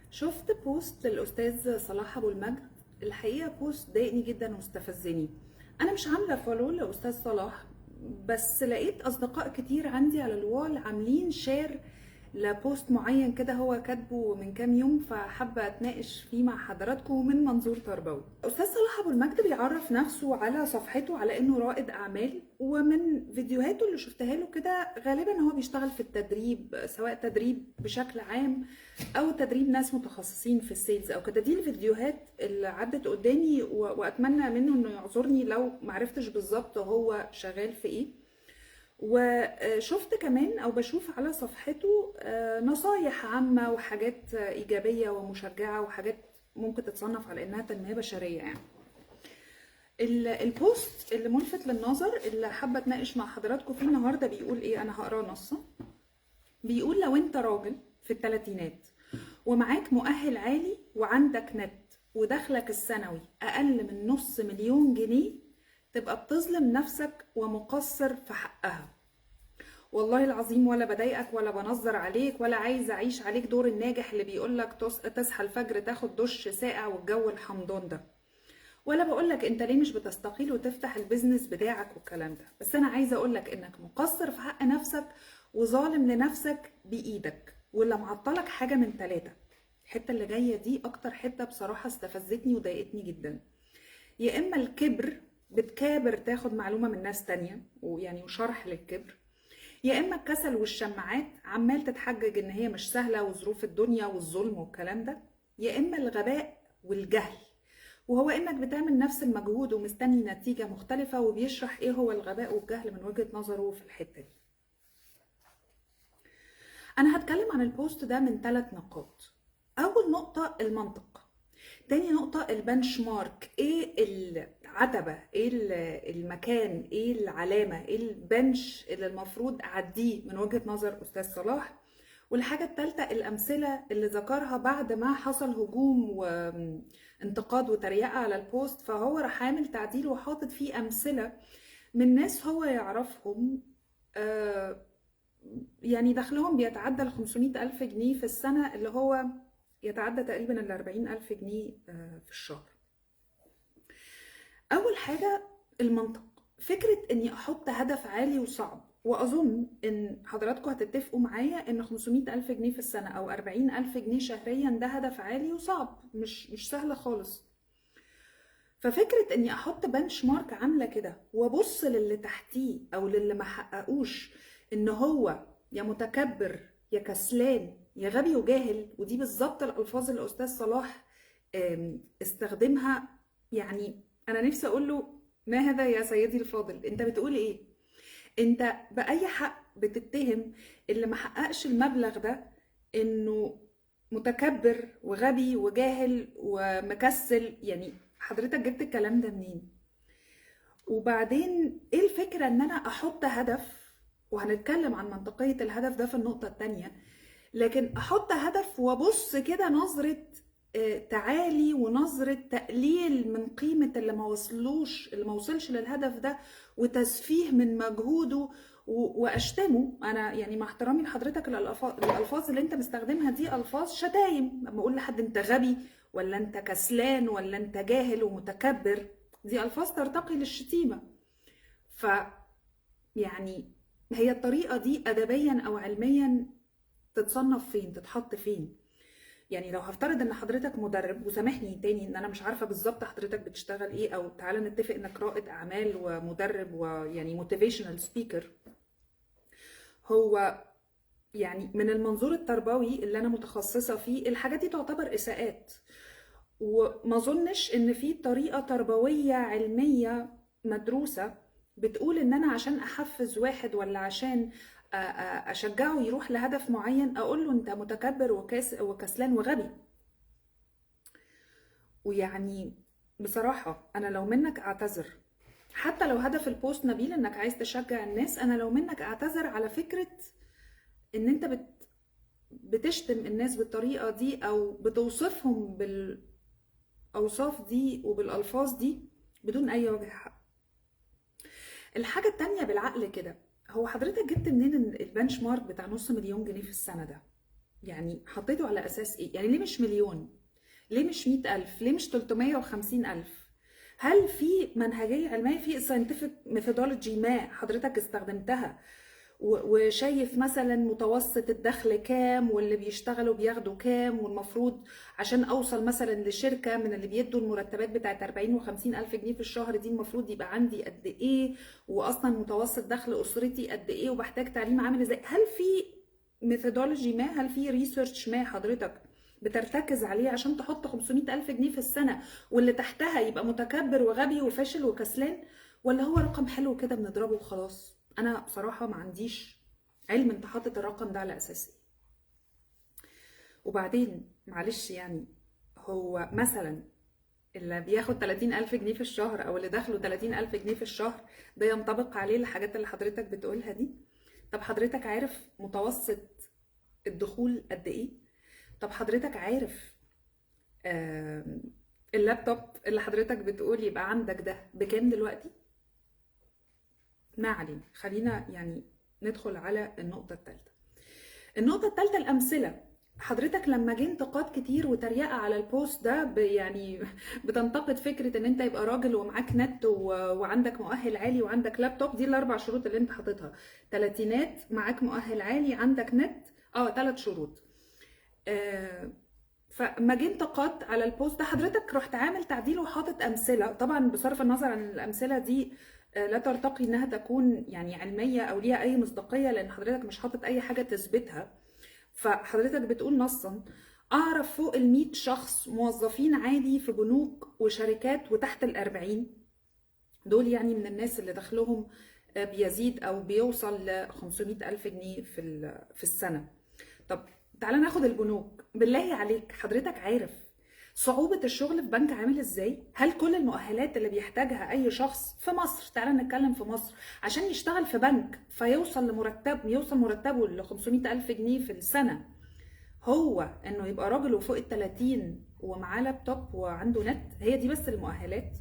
شفت post للأستاذ صلاح أبو المجد. الحقيقة post ضايقني جدا واستفزني. أنا مش عاملة follow لأستاذ صلاح، بس لقيت أصدقاء كتير عندي على ال wall عاملين share ل post معين كده هو كاتبه من كام يوم، فحابة أتناقش فيه مع حضراتكم من منظور تربوي. أستاذ صلاح أبو المجد بيعرف نفسه على صفحته على إنه رائد أعمال، ومن فيديوهاته اللي شفتها له كده غالبا هو بيشتغل في التدريب، سواء تدريب بشكل عام أو تدريب ناس متخصصين في ال sales أو كده. دي الفيديوهات اللي عدت قدامي، وأتمنى منه إنه يعذرني لو معرفتش بالظبط هو شغال في إيه. وشفت كمان او بشوف على صفحته نصايح عامة وحاجات ايجابية ومشجعة وحاجات ممكن تتصنف على انها تنمية بشرية. يعني ال post اللي ملفت للنظر اللي حابة اتناقش مع حضراتكم فيه النهاردة بيقول ايه؟ انا هقراه نصا. بيقول لو انت راجل في الثلاثينات ومعاك مؤهل عالي وعندك نت ودخلك السنوي اقل من 500,000 جنيه، تبقى بتظلم نفسك ومقصر في حقها. والله العظيم ولا بضايقك ولا بنظر عليك ولا عايز اعيش عليك دور الناجح اللي بيقولك تصحى الفجر تاخد دش ساقع والجو الحمضان ده، ولا بقولك انت ليه مش بتستقيل وتفتح ال business بتاعك والكلام ده. بس انا عايزه اقولك انك مقصر في حق نفسك وظالم لنفسك بايدك، ولا معطلك حاجة من ثلاثة. الحتة اللي جاية دي اكتر حتة بصراحة استفزتني وضايقتني جدا. يا اما الكبر، بتكابر تاخد معلومة من ناس تانية ويعني وشرح للكبر، يا اما الكسل والشماعات، عمال تتحجج ان هي مش سهلة وظروف الدنيا والظلم والكلام ده، يا اما الغباء والجهل، وهو انك بتعمل نفس المجهود ومستني نتيجة مختلفة. وبيشرح ايه هو الغباء والجهل من وجهه نظره في الحتة دي. انا هتكلم عن ال post ده من 3 نقاط. اول نقطة المنطق، تاني نقطة ال benchmark، ايه العتبة، ايه المكان، ايه العلامة، ايه ال bench اللي المفروض اعديه من وجهة نظر استاذ صلاح. والحاجة التالتة الامثلة اللي ذكرها بعد ما حصل هجوم وانتقاد وتريقة على ال post، فهو راح عامل تعديل وحاطط فيه امثلة من ناس هو يعرفهم، يعني دخلهم بيتعدى ال 500,000 جنيه في السنة، اللي هو يتعدى تقريبا ال 40,000 جنيه في الشهر. أول حاجة المنطق، فكرة إني أحط هدف عالي وصعب، وأظن إن حضراتكم هتتفقوا معايا إن 500,000 جنيه في السنة أو 40,000 جنيه شهريا ده هدف عالي وصعب، مش سهل خالص. ففكرة إني أحط بنش مارك عاملة كده وأبص للي تحتيه أو للي ما حققوش إن هو يا متكبر يا كسلان يا غبي وجاهل، ودي بالظبط الألفاظ اللي أستاذ صلاح استخدمها. يعني أنا نفسي أقول له ما هذا يا سيدي الفاضل، أنت بتقول إيه؟ أنت بأي حق بتتهم اللي ما حققش المبلغ ده إنه متكبر وغبي وجاهل ومكسل؟ يعني حضرتك جبت الكلام ده منين؟ وبعدين إيه الفكرة إن أنا أحط هدف، وهنتكلم عن منطقية الهدف ده في النقطة التانية، لكن أحط هدف وأبص كده نظرة تعالي ونظرة تقليل من قيمة اللي ما وصلوش، اللي ما وصلش للهدف ده، وتسفيه من مجهوده وأشتمه. أنا يعني مع احترامي لحضرتك الألفاظ اللي أنت مستخدمها دي ألفاظ شتايم. لما أقول لحد أنت غبي ولا أنت كسلان ولا أنت جاهل ومتكبر، دي ألفاظ ترتقي للشتيمة. ف يعني هي الطريقة دي أدبيا أو علميا تتصنف فين؟ تتحط فين؟ يعني لو هفترض ان حضرتك مدرب، وسامحني تاني ان انا مش عارفه بالظبط حضرتك بتشتغل ايه، او تعالى نتفق انك رائد اعمال ومدرب ويعني motivational speaker، هو يعني من المنظور التربوي اللي انا متخصصة فيه الحاجات دي تعتبر اساءات، وما اظنش ان في طريقه تربوية علمية مدروسة بتقول ان انا عشان احفز واحد ولا عشان اشجعه يروح لهدف معين اقول له انت متكبر وكسلان وغبي. ويعني بصراحة انا لو منك اعتذر، حتى لو هدف ال post نبيل انك عايز تشجع الناس، انا لو منك اعتذر على فكرة ان انت بتشتم الناس بالطريقة دي او بتوصفهم بالاوصاف دي وبالالفاظ دي بدون اي وجه حق. الحاجة التانية بالعقل كده، هو حضرتك جبت منين ال benchmark بتاع 500,000 جنيه في السنة ده؟ يعني حطيته على اساس ايه؟ يعني ليه مش مليون؟ ليه مش 100,000؟ ليه مش 350,000؟ هل في منهجية علمية، في scientific methodology ما حضرتك استخدمتها وشايف مثلا متوسط الدخل كام، واللي بيشتغلوا بياخدوا كام، والمفروض عشان اوصل مثلا لشركة من اللي بيدوا المرتبات بتاعت 40 و50 الف جنيه في الشهر دي المفروض يبقى عندي قد ايه، واصلا متوسط دخل اسرتي قد ايه، وبحتاج تعليم عامل ازاي؟ هل في methodology ما، هل في research ما حضرتك بترتكز عليه عشان تحط 500 ألف جنيه في السنة واللي تحتها يبقى متكبر وغبي وفاشل وكسلان؟ ولا هو رقم حلو كده بنضربه وخلاص؟ أنا بصراحة ما عنديش علم انت حاطط الرقم ده على أساس ايه. وبعدين معلش يعني هو مثلا اللي بياخد 30 ألف جنيه في الشهر أو اللي دخله 30 ألف جنيه في الشهر ده ينطبق عليه الحاجات اللي حضرتك بتقولها دي؟ طب حضرتك عارف متوسط الدخول قد ايه؟ طب حضرتك عارف اللابتوب اللي حضرتك بتقول يبقى عندك ده بكام دلوقتي؟ ما علينا، خلينا يعني ندخل على النقطة الثالثة. النقطة الثالثة الأمثلة. حضرتك لما جه انتقاد كتير وتريقة على ال post ده، يعني بتنتقد فكرة ان انت يبقى راجل ومعاك نت وعندك مؤهل عالي وعندك لابتوب، دي الاربع شروط اللي انت حاططها، تلاتينات، معاك مؤهل عالي، عندك نت، 3 شروط. فما جه انتقاد على ال post ده حضرتك رحت عامل تعديل وحاطط امثلة، طبعا بصرف النظر عن الامثلة دي لا ترتقي انها تكون يعني علمية او ليها اي مصداقية، لان حضرتك مش حاطط اي حاجة تثبتها. فحضرتك بتقول نصا اعرف فوق 100 شخص موظفين عادي في بنوك وشركات وتحت 40، دول يعني من الناس اللي دخلهم بيزيد او بيوصل ل 500 ألف جنيه في السنة. طب تعالى ناخد البنوك، بالله عليك حضرتك عارف صعوبة الشغل في بنك عامل ازاي؟ هل كل المؤهلات اللي بيحتاجها اي شخص في مصر، تعالى نتكلم في مصر، عشان يشتغل في بنك فيوصل لمرتب، يوصل مرتبه ل 500 ألف جنيه في السنة، هو انه يبقى راجل وفوق 30 ومعاه لابتوب وعنده نت؟ هي دي بس المؤهلات؟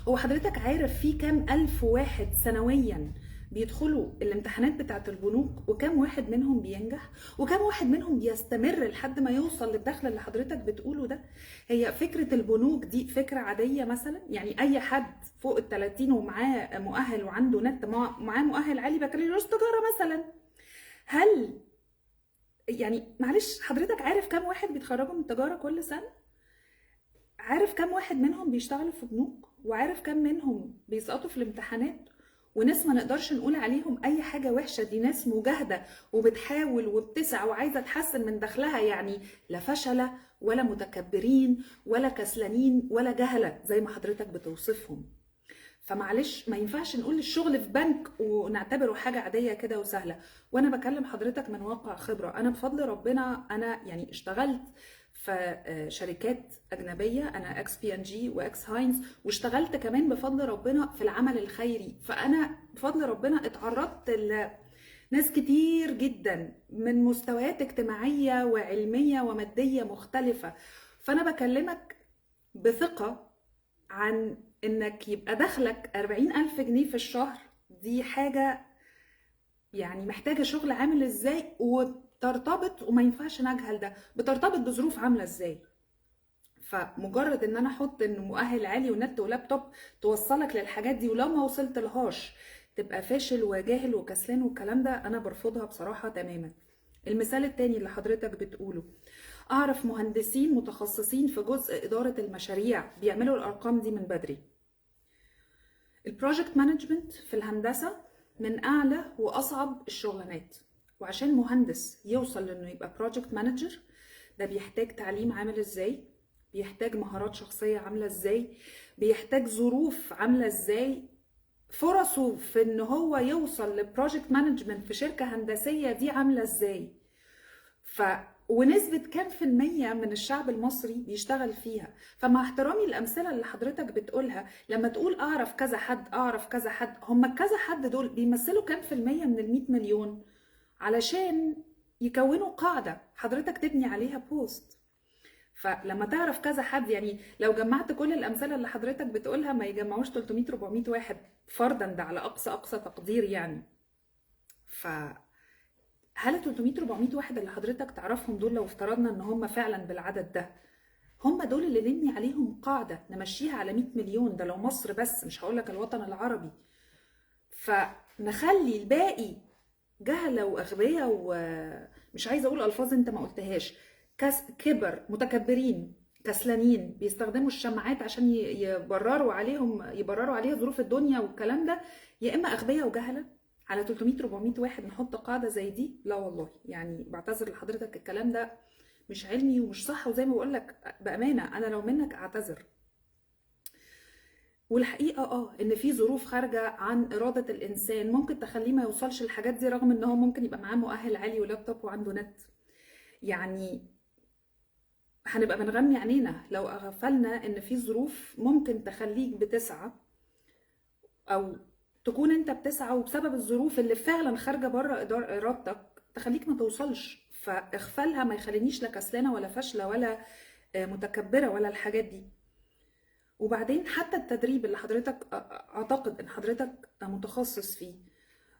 هو حضرتك عارف في كام ألف واحد سنويا بيدخلوا الامتحانات بتاعت البنوك، وكم واحد منهم بينجح، وكم واحد منهم بيستمر لحد ما يوصل للدخل اللي حضرتك بتقوله ده؟ هي فكرة البنوك دي فكرة عادية مثلا؟ يعني أي حد فوق 30 ومعاه مؤهل وعنده نت، معاه مؤهل عالي بكالوريوس تجارة مثلا، هل يعني معلش حضرتك عارف كم واحد بيتخرجوا من التجارة كل سنة؟ عارف كم واحد منهم بيشتغلوا في بنوك؟ وعارف كم منهم بيسقطوا في الامتحانات؟ وناس ما نقدرش نقول عليهم اي حاجة وحشة، دي ناس مجاهدة وبتحاول وبتسعى وعايزة تحسن من دخلها، يعني لا فشلة ولا متكبرين ولا كسلانين ولا جهلة زي ما حضرتك بتوصفهم. فمعلش ما ينفعش نقول الشغل في بنك ونعتبره حاجة عادية كده وسهلة. وانا بكلم حضرتك من واقع خبرة، انا بفضل ربنا انا يعني اشتغلت في شركات أجنبية، أنا ex P&G و ex Heinz، واشتغلت كمان بفضل ربنا في العمل الخيري، فأنا بفضل ربنا اتعرضت لناس كتير جدا من مستويات اجتماعية وعلمية ومادية مختلفة. فأنا بكلمك بثقة عن إنك يبقى دخلك 40,000 جنيه في الشهر، دي حاجة يعني محتاجة شغل عامل إزاي، وترتبط، وما ينفعش نجهل ده، بترتبط بظروف عامله ازاي. فمجرد ان انا احط انه مؤهل عالي ونت ولابتوب توصلك للحاجات دي، ولو ما وصلت لهاش تبقى فاشل وجاهل وكسلان والكلام ده، انا برفضها بصراحة تماما. المثال التاني اللي حضرتك بتقوله، اعرف مهندسين متخصصين في جزء ادارة المشاريع بيعملوا الارقام دي من بدري. ال project management في الهندسة من اعلى واصعب الشغلانات، وعشان مهندس يوصل لانه يبقى project manager ده بيحتاج تعليم عامل ازاي، بيحتاج مهارات شخصية عاملة ازاي، بيحتاج ظروف عاملة ازاي، فرصة في ان هو يوصل ل project management في شركة هندسية دي عاملة ازاي، ونسبة كام في المية من الشعب المصري بيشتغل فيها. فمع احترامي الأمثلة اللي حضرتك بتقولها، لما تقول أعرف كذا حد أعرف كذا حد، هم كذا حد دول بيمثلوا كام في المية من 100 مليون علشان يكونوا قاعدة حضرتك تبني عليها post؟ فلما تعرف كذا حد، يعني لو جمعت كل الأمثلة اللي حضرتك بتقولها ما يجمعوش 300 400 واحد فردا، ده على أقصى أقصى تقدير يعني. هل 300 400 واحد اللي حضرتك تعرفهم دول لو افترضنا ان هم فعلا بالعدد ده، هم دول اللي نبني عليهم قاعدة نمشيها على 100 مليون؟ ده لو مصر بس، مش هقولك الوطن العربي. فنخلي الباقي جهلة وأغبياء ومش عايزة أقول ألفاظ أنت ما قلتهاش، كبر، متكبرين، كسلانين، بيستخدموا الشماعات عشان يبرروا عليهم، يبرروا عليها ظروف الدنيا والكلام ده، يا إما أغبياء وجهلة. على 300 400 واحد نحط قاعدة زي دي؟ لا والله، يعني بعتذر لحضرتك، الكلام ده مش علمي ومش صح، وزي ما بقولك بأمانة أنا لو منك أعتذر. والحقيقة إن في ظروف خارجة عن إرادة الإنسان ممكن تخليه ما يوصلش للحاجات دي، رغم إن هو ممكن يبقى معاه مؤهل عالي ولابتوب وعنده نت. يعني هنبقى بنغمي عينينا لو أغفلنا إن في ظروف ممكن تخليك بتسعى، أو تكون أنت بتسعى وبسبب الظروف اللي فعلا خارجة بره إرادتك تخليك ما توصلش. فإغفالها ما يخلينيش لا كسلانة ولا فاشلة ولا متكبرة ولا الحاجات دي. وبعدين حتى التدريب اللي حضرتك أعتقد إن حضرتك متخصص فيه،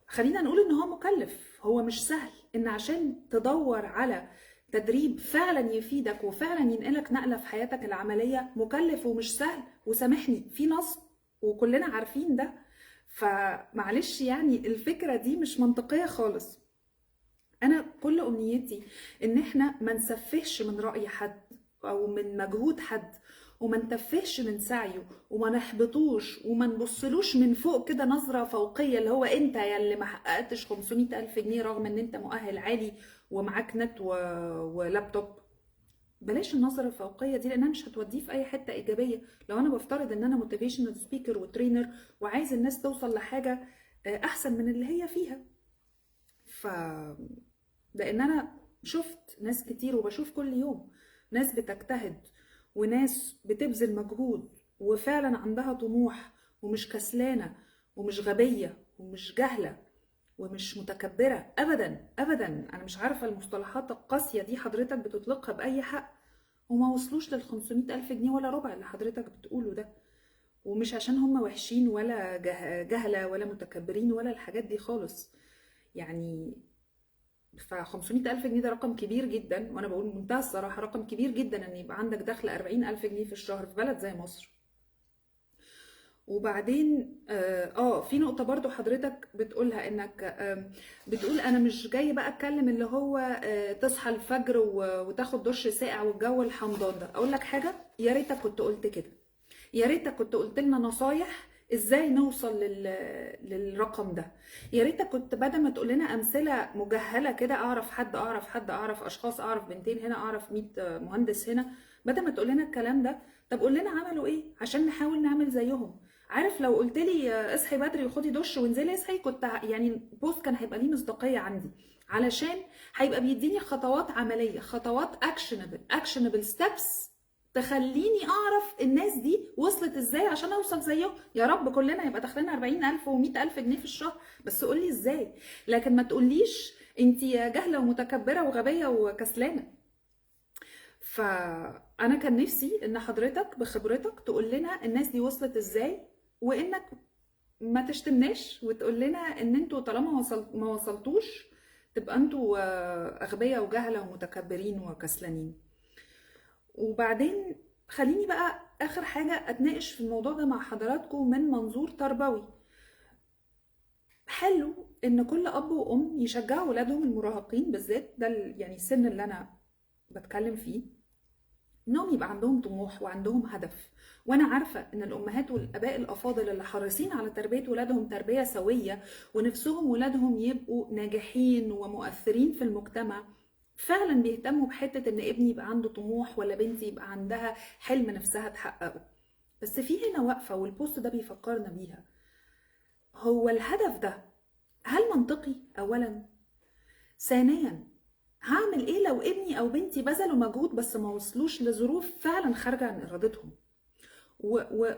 خلينا نقول إن هو مكلف، هو مش سهل. إن عشان تدور على تدريب فعلا يفيدك وفعلا ينقلك نقلة في حياتك العملية مكلف ومش سهل، وسامحني في نصب وكلنا عارفين ده. فمعلش يعني الفكرة دي مش منطقية خالص. أنا كل أمنيتي إن إحنا ما نسفهش من رأي حد أو من مجهود حد، وما نتفهش من سعيه، وما نحبطوش، وما نبصلوش من فوق كده نظرة فوقية اللي هو أنت يا اللي ما حققتش 500 ألف جنيه رغم إن أنت مؤهل عالي ومعاك نت ولابتوب. بلاش النظرة الفوقية دي، لأنها مش هتوديه في أي حتة إيجابية. لو أنا بفترض إن أنا motivational speaker و trainer وعايز الناس توصل لحاجة أحسن من اللي هي فيها، لأن أنا شفت ناس كتير وبشوف كل يوم ناس بتجتهد وناس بتبذل مجهود وفعلا عندها طموح ومش كسلانة ومش غبية ومش جهلة ومش متكبرة أبدا أبدا. أنا مش عارفة المصطلحات القاسية دي حضرتك بتطلقها بأي حق، وما وصلوش لل500 ألف جنيه ولا ربع اللي حضرتك بتقوله ده. ومش عشان هم وحشين ولا جهلة ولا متكبرين ولا الحاجات دي خالص يعني. ف 500 ألف جنيه ده رقم كبير جدا، وأنا بقول بمنتهى الصراحة رقم كبير جدا إن يبقى عندك دخل 40 ألف جنيه في الشهر في بلد زي مصر. وبعدين في نقطة برضو حضرتك بتقولها، إنك بتقول أنا مش جاي بقى أتكلم اللي هو تصحى الفجر وتاخد دش ساقع والجو الحمضان ده. أقول لك حاجة، يا ريتك كنت قلت كده، يا ريتك كنت قلت لنا نصايح ازاي نوصل للرقم ده. يا ريتك كنت بدل ما تقول لنا امثلة مجهله كده، اعرف حد اعرف حد اعرف اشخاص اعرف بنتين هنا اعرف 100 مهندس هنا، بدل ما تقول لنا الكلام ده طب قول لنا عملوا ايه عشان نحاول نعمل زيهم. عارف لو قلت لي اصحي بدري وخدي دش وانزلي اصحي، كنت يعني post كان هيبقى ليه مصداقية عندي، علشان هيبقى بيديني خطوات عملية، خطوات actionable steps تخليني اعرف الناس دي وصلت ازاي عشان اوصل زيهم. يا رب كلنا يبقى دخلنا 40,000 و100,000 جنيه في الشهر، بس قولي ازاي. لكن ما تقوليش انت جاهله ومتكبره وغبيه وكسلانه. فانا كان نفسي ان حضرتك بخبرتك تقول لنا الناس دي وصلت ازاي، وانك ما تشتمناش وتقول لنا ان انتوا طالما ما وصلتوش تبقى انتوا اغبياء وجهله ومتكبرين وكسلانين. وبعدين خليني بقى آخر حاجة أتناقش في الموضوع ده مع حضراتكم من منظور تربوي. حلو إن كل أب وأم يشجعوا ولادهم المراهقين بالذات، ده يعني السن اللي أنا بتكلم فيه، إنهم يبقى عندهم طموح وعندهم هدف. وأنا عارفة إن الأمهات والآباء الأفاضل اللي حريصين على تربية ولادهم تربية سوية ونفسهم ولادهم يبقوا ناجحين ومؤثرين في المجتمع، فعلا بيهتموا بحتة ان ابني يبقى عنده طموح ولا بنتي يبقى عندها حلم نفسها تحققه. بس في هنا وقفة، والبوست ده بيفكرنا بيها، هو الهدف ده هل منطقي اولا؟ ثانيا، هعمل ايه لو ابني او بنتي بذلوا مجهود بس ما وصلوش لظروف فعلا خارجة عن ارادتهم؟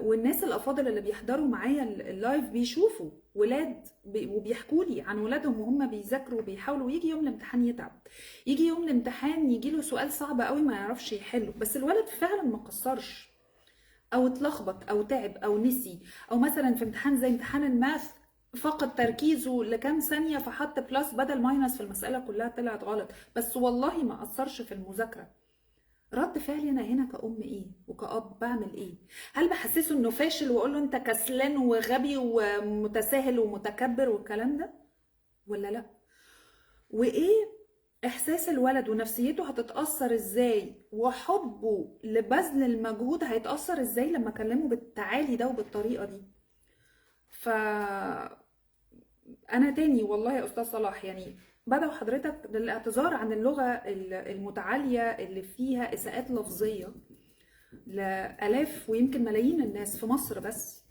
والناس الافاضل اللي بيحضروا معايا ال live بيشوفوا ولاد وبيحكوا لي عن ولادهم وهم بيذاكروا وبيحاولوا، يجي يوم الامتحان يتعب، يجي يوم الامتحان يجي له سؤال صعب قوي ما يعرفش يحله، بس الولد فعلا ما قصرش، او اتلخبط او تعب او نسي، او مثلا في امتحان زي امتحان ال math فقد تركيزه لكام ثانية فحط plus بدل minus في المسألة كلها طلعت غلط، بس والله ما أثرش في المذاكرة. رد فعلي أنا هنا كأم إيه وكأب بعمل إيه؟ هل بحسسه إنه فاشل وأقول له أنت كسلان وغبي ومتساهل ومتكبر والكلام ده، ولا لأ؟ وإيه إحساس الولد ونفسيته هتتأثر إزاي، وحبه لبذل المجهود هيتأثر إزاي لما أكلمه بالتعالي ده وبالطريقة دي؟ ف أنا تاني والله يا أستاذ صلاح يعني بدأ حضرتك للاعتذار عن اللغة المتعالية اللي فيها إساءات لفظية لآلاف ويمكن ملايين الناس في مصر، بس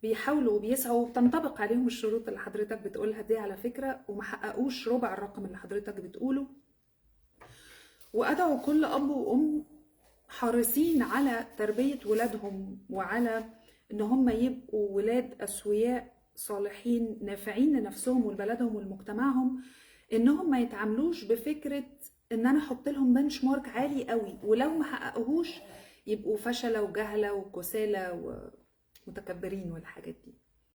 بيحاولوا وبيسعوا وبتنطبق عليهم الشروط اللي حضرتك بتقولها دي على فكرة، ومحققوش ربع الرقم اللي حضرتك بتقوله. وأدعو كل أب وأم حريصين على تربية ولادهم وعلى إن هم يبقوا ولاد أسوياء صالحين نافعين لنفسهم ولبلدهم ولمجتمعهم، إنهم ما يتعاملوش بفكرة إن أنا أحط لهم بنش مارك عالي قوي ولو ما حققوهوش يبقوا فشلة وجهلة وكسالة ومتكبرين والحاجات دي.